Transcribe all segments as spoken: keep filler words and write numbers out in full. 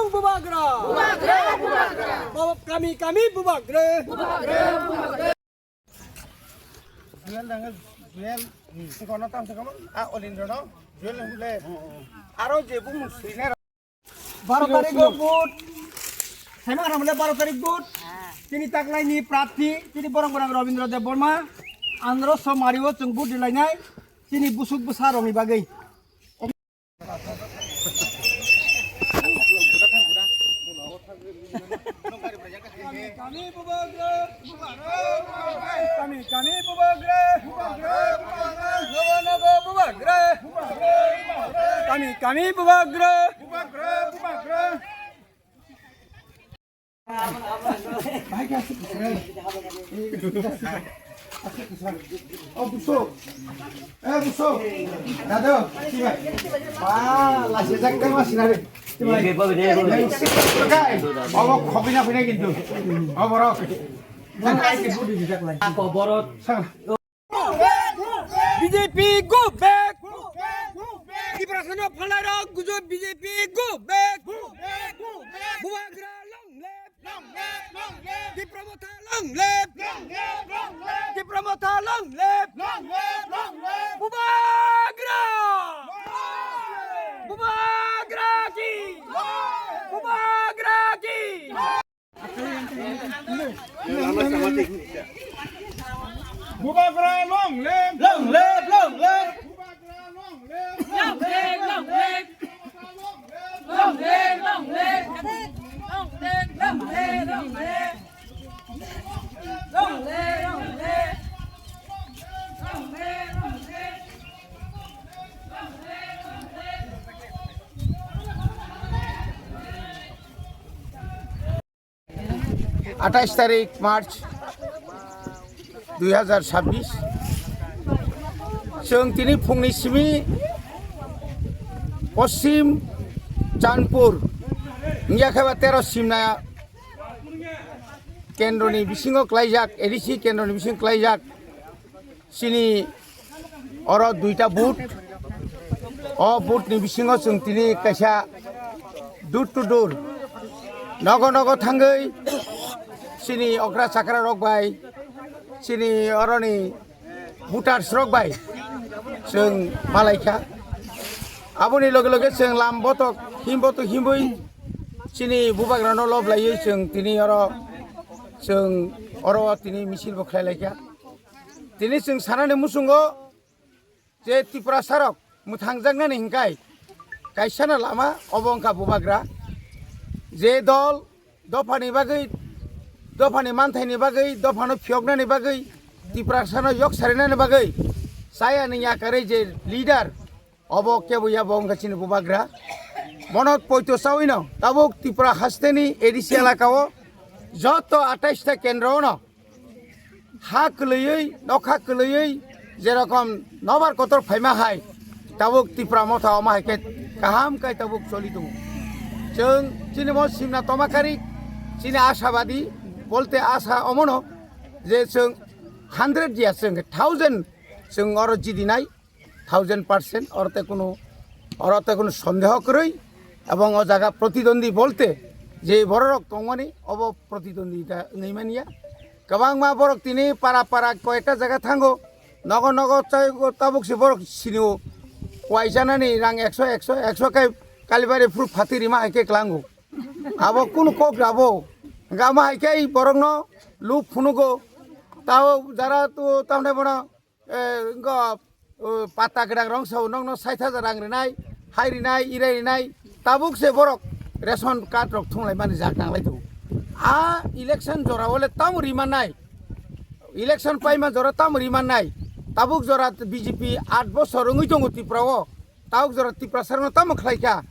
Bubagra. Bubagra, bubagra. Baba, kami, kami bubagra. Bubagra, bubagra. Juel dang, Juel, hmm, si kono tam sa kamu, ah, Olindro no, Juel le. Aro je bu musri ne. Baro tarik go vote. Sama ramle baro tarik vote. Tini taklai ni prarthi, tini borong borong Robindra Debbarma, andro so mario chwng vote dilainai, tini busuk bwsa rongni bagwi. Kami, kami bubagra, bubagra, bubagra. Kami, kami bubagra, bubagra, bubagra. Nogo, nogo bubagra, bubagra, bubagra. Kami, kami bubagra, bubagra, bubagra. Oh, buso. Eh, buso. Dado, sini. Wah, lasi jak kan mas nari. Obo khobi na phina kintu. Obo rok. Ako borot. Sang. B J P go back. Tiprasano phalai rok gujo B J P go back. Bubagra long live. Long live, long live. Tipra Motha long live. Long live, long live. Tipra Motha long live. Long live, long live. Bubagra. Long live. Bubagra ki. Long live. Bubagra ki. Bubagra long live. Long live, long live. Bubagra long live. Long live, long live. Long live, long live. Long live, long live, long live. Long live, long live. Long live, long live. Atais tarik March dui hazar sabbish. Chwng tini phungni simi Poschim Chandpur, wngya khe ba tero Simna kendroni bisingo klaijak, A D C kendroni bisingo klaijak. Chini oro duita booth. O booth ni bisingo chwng tini kaisa door to door, nogo nogo thangwi chini okra chakra rok bai, chini oroni voters rok bai chwng malaikha. Aboni loge loge chwng lam botok him botok himwi chini bubagrano lob laiwi chwng tini oro, chwng oro tini misil bo khlai laikha. Tini chwng sanani muchungo je Tiprasa rok mwthangjaknani hinkai kaisano lama obo wngkha bubagra. Je dol dophani bagwi, dophani manthaini bagwi, dophano phiyoknani bagwi, Tiprasano yok sarinani bagwi chayani yakarwi je leader, obo kebo ya bo wngkha chini bubagra. Bono poito chawino tabuk Tripura hasteni A D C elakao joto atais ta kendro ono ha kwlwiwi, nokha kwlwiwi, jerokom nobar kotor phaima hai, tabuk Tipra Motha omo hai khe kaham khai tabuk choli tongo. Chwng chini bo simna toma kari, chini ashabadi, bolte asa omono je chwng hundred ya, chwng thousand chwng oro jidinai, thousand percent, oro te kunu, oro te kunu sondeho kwrwi, ebong o jaga protidwandi bolte je bororok tongmani, obo protidwandita wngwi manya. Kwbangma borok tini para para koyekta jaga thango, nogo nogo tei tabuk se borok sinio, kuaisanani rang ekso, ekso, ekso khe Kalibari phuru phatwi rima hai khe klango. Abo kunu kok rabo, hwnkhe amo hai khe borokno luk phunugo, tao jara tu tamne bono eh, wngkha, oh, pata gwdang rong sao, nokno sait hajar rang rinai, hai rinai, irai rinai, tabuk se borok ration card rok thunglai mani jak nanglai tongo. A election jora o le tamo ri mannai, election paima jora tamo ri mannai, tabuk jora B J P aat bosor wngwi tongo Tripura o, tabuk jora Tiprasa rokno tamo khlai kha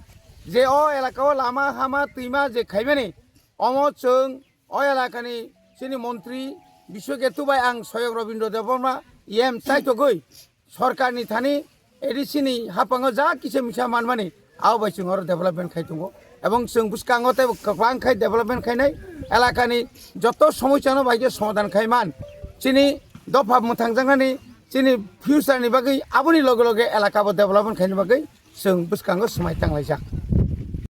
je o elaka o lama hama twima je khaimani, omo chwng o elakani chini montri Biswaketu bai ang Soyok Robindra Debbarma E M chaitogwi sorkarni thani A D C ni haphango ja kisa misa manmani abo bai chwng oro development khai tongo, ebong chwng bwskango tei kwbang khai development khainai, elakani joto somosyano bai khe somadhan khai man. Chini dopha mwthangjaknani chini future ni bagwi aboni loge loge elaka bo development khaini bagwi chwng bwskango swmai tanglaijak.